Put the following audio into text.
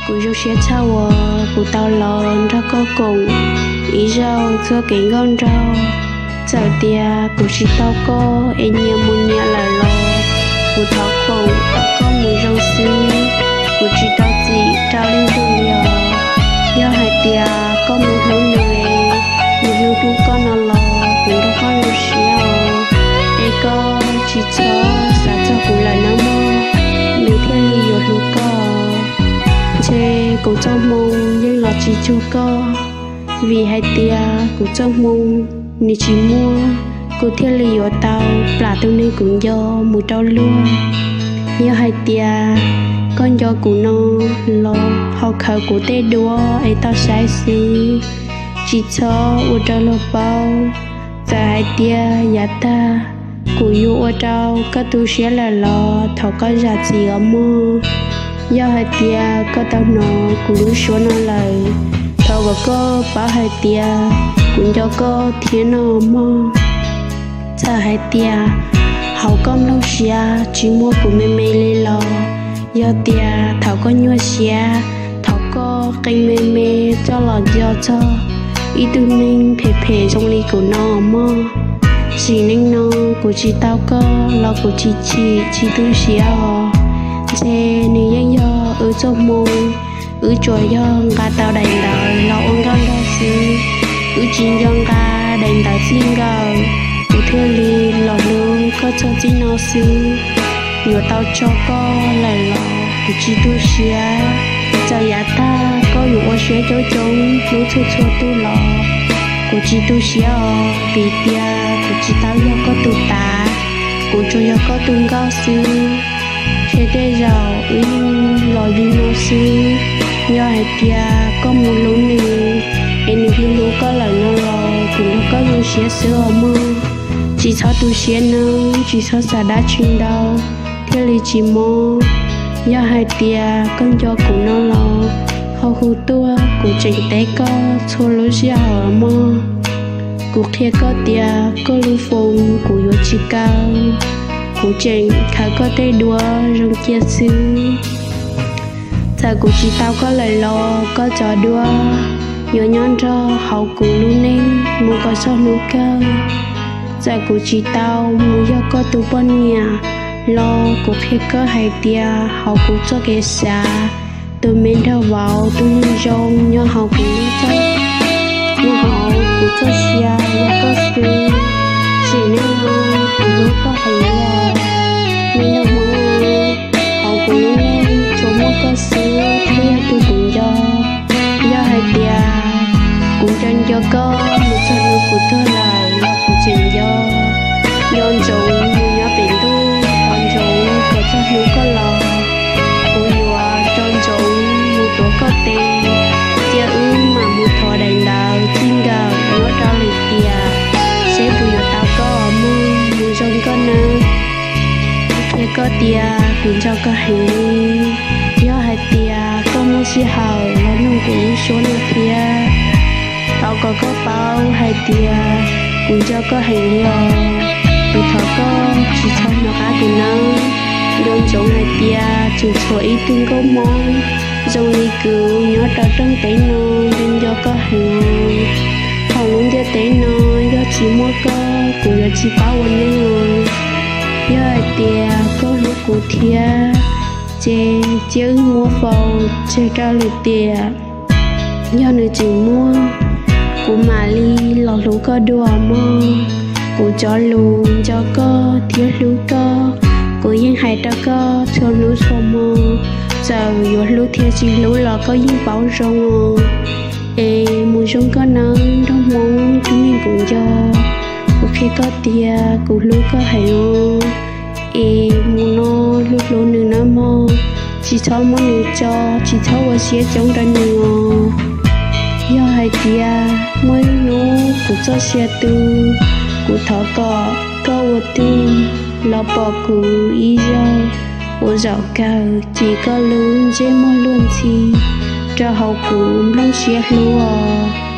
Kuv zoo siab tshaj uas kuv tau los nrog koj koom ib zaug txoj kev nkauj nraug. Txawm tias kuv tsis tau koj es nyias mus nyias lawm los kuv thov foom kom koj mus zoo xwb. Kuv tsis tau txim rau leej twg li os. Yog hais tias koj mus hlub nws, nws hlub hlub koj no los kuv nrog koj zoo siab os. Es koj tsis txhob xav txog kuv lawm nawb mog, nws thiaj li yuav hlub koj. Ntshe kuv txoj hmoo yeej los tsis cuag koj, vim hais tias kuv txoj hmoo nws tsis muaj, kuv thiaj li yuav tau plam tus neeg kuv nco mus rau luag. Yog hais tias koj nco kuv no los ho khaws kuv tej duab es tau saib xwb, tsis txhob ua rau luag paub. Txawm hais tias yav tag kuv yuav ua rau koj tu siab lawm los thov koj zam txim os mog. Yog hais tias koj tau hnov kuv lub suab no lawm, thov kom koj paub hais tias kuv nco koj thiab no mog. Txawm hais tias hauv koj nplooj siab tsis muaj kuv me me li los, yog tias thaum koj nyuaj siab, thaum koj qee me me coj los nco txog ib tug neeg phem phem zoo li kuv no mog. Sim neej no kuv tsis tau koj los kuv tsis chim tsis tu siab os. Ntshe nws yeej yog wb txoj hmoo, wb tsuas yog nqa tau daim ntawv los ua nkauj nraug xwb. Wb tsis nco nqa daim ntawv txij nkawm, kuv thiaj li los hlub koj txog txij no xwb. Yuav tau tso koj lawm los kuv tsis tu siab. Txawm yav tag koj yuav ua siab coob coob hlub txhua txhua tus los kuv tsis tu siab os, vim tias kuv tsis tau yog koj tus tav, kuv tsuas yog koj tus nkauj xwb. Ntshe tej zaum wb yeej los li no xwb. Yog hais tias koj mus hlub nws, es nws hlub hlub koj lawm no los kuv nrog koj zoo siab xwb os mog. Tsis txhob tu siab nawb, tsis txhob xav dab tsi ntau, thiaj li tsis mob. Yog hais tias koj nco kuv no los ho hu tuaj, kuv tseem teb koj txhua lub sij hawm mog. Kuv qhia koj tias koj lub foos kuv yuav tsis kaw, kuv tseem khaws koj tej duab zoo cia xwb. Txawm kuv tsis tau koj lawm los koj cov duab yuav nyob nrog hauv kuv lub neej mus kom txog hnub kawg. Txawm kuv tsis tau mus yog koj tus poj niam los kuv qhia koj hais tias hauv kuv txoj kev xav, tus me nraug vauv tus neeg zoo nyob hauv kuv lub txoj, nyob hauv kuv txoj sia yog koj xwb. Sim neej no kuv hlub koj heev li os, me nraug Hmoob. Hauv kuv lub neej tsuas muaj koj xwb thiaj yog tus kuv nco. Yog hais tias kuv nco nco koj mus txog hnub kuv tuag lawm los kuv tseem nco. Nco ntsoov mus nyob pem ntuj, nco ntsoov kom txog hnub koj los, kuv yuav nco ntsoov mus tuav koj tes, cia wb mam mus thov daim ntawv txij nkawm nyob rau lwm tiam, seb puas yuav tau koj mog, mus zoo koj nawb. Qhia koj tias kuv nco koj heev li. Yog hais tias koj muaj sij hawm los nug kuv lub suab no thiab, thov kom koj paub hais tias kuv nco koj heev li os. Kuv thov koj tsis txhob hnov qab kuv nawb. Nco ntsoov hais tias tseem tshuav ib tug nkauj Hmoob zoo li kuv nyob rau rooj teb no nco nco koj heev os. Hauv lub ntiaj teb no yog tsis muaj koj kuv yuav tsis paub ua neej os. Yog hais tias koj hlub kuv thiab, ces cia wb muab faus tseg rau lwm tiam. Yog nws tseem muaj, kuv mam li los hlub koj dua mog. Kuv cov lus nco koj thiab hlub koj, kuv yeej hais rau koj txhua hnub txhua hmo. Txawm yuav hlub thiab tsis hlub los koj yeej paub zoo os. Es mus zoo koj nawb nraug Hmoob tus neeg kuv nco. Kuv qhia koj tias kuv hlub koj heev os. Es mus no hlub hlub nws nawb mog, tsis txhob muab nws tso, tsis txhob ua siab coob rau nws os. Yog hais tias muaj ib hnub kuv txoj sia tu, kuv thov kom koj ua tug los pom kuv ib zaug ua zaum kawg, ces koj lub ntsej muag luag ntxhi rau hauv kuv nplooj siab hlub os.